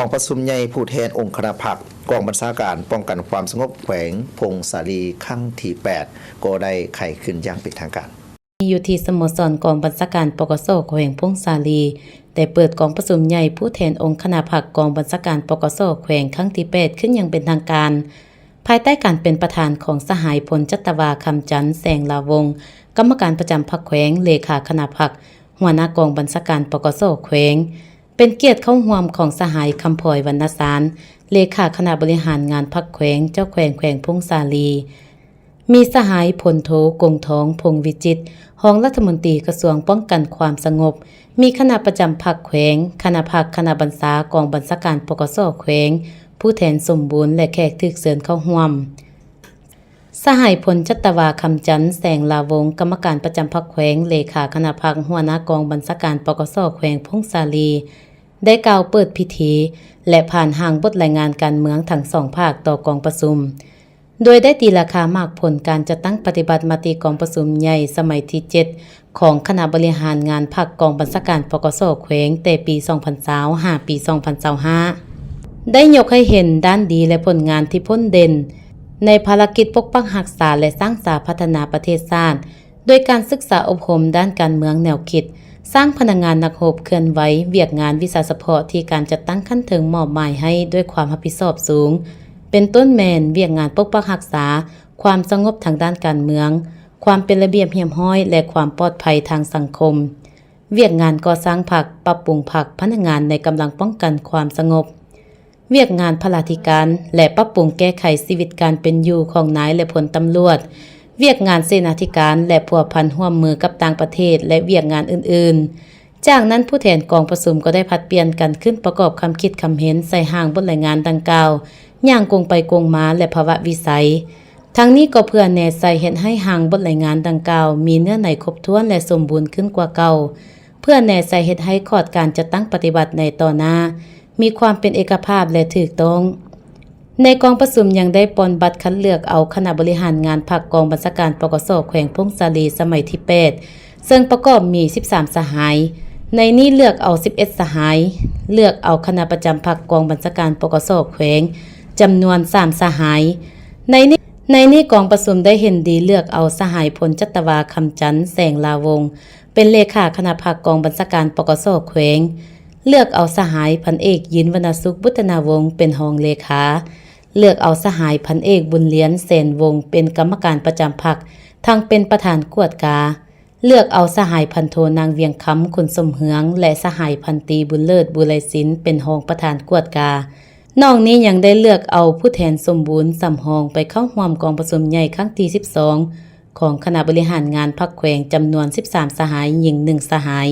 ກອງປະຊຸມໃຫຍ່ຜູ້ແທນອົງຄະນະພັກກອງບັນຊາການປ້ອງກັນຄວາມສະຫງົບແຂວງຜົ້ງສາລີຄັ້ງທີແປດ ກໍໄດ້ໄຂຂຶ້ນຢ່າງເປັນທາງການ. ຢູ່ທີ່ສະໂມສອນກອງບັນຊາການ ປກສ ແຂວງຜົ້ງສາລີ ໄດ້ເປີດກອງປະຊຸມໃຫຍ່ຜູ້ແທນອົງຄະນະພັກກອງບັນຊາການ ປກສ ແຂວງຄັ້ງທີແປດ ຂຶ້ນຢ່າງເປັນທາງການ ພາຍໃຕ້ການເປັນປະທານຂອງສະຫາຍ ພົນຈັດຕະວາ ຄຳຈັນ ແສງລາວົງ ກຳມະການປະຈຳພັກແຂວງ, ເລຂາຄະນະພັກ, ຫົວໜ້າກອງບັນຊາການ ປກສ ແຂວງ, ເປັນກຽດເຂົ້າຮ່ວມຂອງສະຫາຍ ຄຳພອຍ ວັນນະຊານ ເລຂາຄະນະບໍລິຫານງານພັກແຂວງ, ເຈົ້າແຂວງແຂວງຜົ້ງສາລີ, ມີສະຫາຍ ພົນໂທ ກົງທອງ ພົງວິຈິດ ຮອງລັດຖະມົນຕີກະຊວງປ້ອງກັນຄວາມສະຫງົບ, ມີຄະນະປະຈຳພັກແຂວງ, ຄະນະພັກ, ຄະນະບັນຊາກອງບັນຊາການ ປກສ ແຂວງ, ຜູ້ແທນສົມບູນ ແລະ ແຂກຖືກເຊີນເຂົ້າຮ່ວມ. ສະຫາຍ ພົນຈັດຕະວາ ຄຳຈັນ ແສງລາວົງ ກຳມະການປະຈຳພັກແຂວງ, ເລຂາຄະນະພັກ, ຫົວໜ້າກອງບັນຊາການ ປກສ ແຂວງຜົ້ງສາລີ ໄດ້ກ່າວເປີດພິທີ ແລະ ຜ່ານຮ່າງບົດລາຍງານການເມືອງທັງສອງພາກຕໍ່ກອງປະຊຸມ, ໂດຍໄດ້ຕີລາຄາໝາກຜົນການຈັດຕັ້ງປະຕິບັດມະຕິກອງປະຊຸມໃຫຍ່ສະໄໝທີເຈັດ ຂອງຄະນະບໍລິຫານງານພັກກອງບັນຊາການ ປກສ ແຂວງ ແຕ່ປີສອງພັນຊາວ ຫາປີສອງພັນຊາວຫ້າ ໄດ້ຍົກໃຫ້ເຫັນດ້ານດີ ແລະ ຜົນງານທີ່ພົ້ນເດັ່ນ ໃນພາລະກິດປົກປັກຮັກສາ ແລະ ສ້າງສາພັດທະນາປະເທດຊາດ ໂດຍການສຶກສາອົບຮົມດ້ານການເມືອງແນວຄິດ, ສ້າງພະນັກງານນັກຮົບເຄື່ອນໄຫວ, ວຽກງານວິຊາສະເພາະທີ່ການຈັດຕັ້ງຂັ້ນເທິງມອບໝາຍໃຫ້ດ້ວຍຄວາມຮັບຜິດຊອບສູງ, ເປັນຕົ້ນແມ່ນວຽກງານປົກປັກຮັກສາຄວາມສະຫງົບທາງດ້ານການເມືອງ, ຄວາມເປັນລະບຽບຮຽບຮ້ອຍ ແລະ ຄວາມປອດໄພທາງສັງຄົມ, ວຽກງານກໍ່ສ້າງພັກ, ປັບປຸງພັກ, ພະນັກງານໃນກຳລັງປ້ອງກັນຄວາມສະຫງົບ, ວຽກງານພະລາທິການ ແລະ ປັບປຸງແກ້ໄຂຊີວິດການເປັນຢູ່ຂອງນາຍ ແລະ ພົນຕຳຫຼວດ, ວຽກງານເສນາທິການ ແລະ ພົວພັນຮ່ວມມືກັບຕ່າງປະເທດ ແລະ ວຽກງານອື່ນໆ. ຈາກນັ້ນ ຜູ້ແທນກອງປະຊຸມກໍໄດ້ຜັດປ່ຽນກັນຂຶ້ນປະກອບຄຳຄິດຄຳເຫັນໃສ່ຮ່າງບົດລາຍງານດັ່ງກ່າວຢ່າງກົງໄປກົງມາ ແລະ ພາວະວິໄສ. ທັງນີ້ກໍເພື່ອແນໃສ່ເຮັດໃຫ້ຮ່າງບົດລາຍງານດັ່ງກ່າວມີເນື້ອໃນຄົບຖ້ວນ ແລະ ສົມບູນຂຶ້ນກວ່າເກົ່າ, ເພື່ອແນໃສ່ເຮັດໃຫ້ຂອດການຈັດຕັ້ງປະຕິບັດໃນຕໍ່ໜ້າ ມີຄວາມເປັນເອກະພາບ ແລະ ຖືກຕ້ອງ. ໃນກອງປະຊຸມຍັງໄດ້ປ່ອນບັດຄັດເລືອກເອົາຄະນະບໍລິຫານງານພັກກອງບັນຊາການ ປກສ ແຂວງຜົ້ງສາລີ ສະໄໝທີແປດ ເຊິ່ງປະກອບມີສິບສາມສະຫາຍ, ໃນນີ້ເລືອກເອົາສິບເອັດສະຫາຍ, ເລືອກເອົາຄະນະປະຈຳພັກກອງບັນຊາການ ປກສ ແຂວງ ຈຳນວນສາມສະຫາຍ. ໃນນີ້ ໃນນີ້ກອງປະຊຸມໄດ້ເຫັນດີເລືອກເອົາສະຫາຍ ພົນຈັດຕະວາ ຄຳຈັນ ແສງລາວົງ ເປັນເລຂາຄະນະພັກກອງບັນຊາການ ປກສ ແຂວງ, ເລືອກເອົາສະຫາຍ ພັນເອກ ຍິນ ວັນນະສຸກ ບຸດຕະນາວົງ ເປັນຮອງເລຂາ, ເລືອກເອົາສະຫາຍ ພັນເອກ ບຸນລຽນ ແສນວົງ ເປັນກຳມະການປະຈຳພັກ ທັງເປັນປະທານກວດກາ, ເລືອກເອົາສະຫາຍ ພັນໂທ ນາງ ວຽງຄຳ ຄຸນສົມເຮືອງ ແລະ ສະຫາຍ ພັນຕີ ບຸນເລີດ ບູໄລສິນ ເປັນຮອງປະທານກວດກາ. ນອກນີ້ຍັງໄດ້ເລືອກເອົາຜູ້ແທນສົມບູນສຳຮອງໄປເຂົ້າຮ່ວມກອງປະຊຸມໃຫຍ່ຄັ້ງທີສິບສອງ ຂອງຄະນະບໍລິຫານງານພັກແຂວງ ຈຳນວນສິບສາມສະຫາຍ, ຍິງໜຶ່ງສະຫາຍ.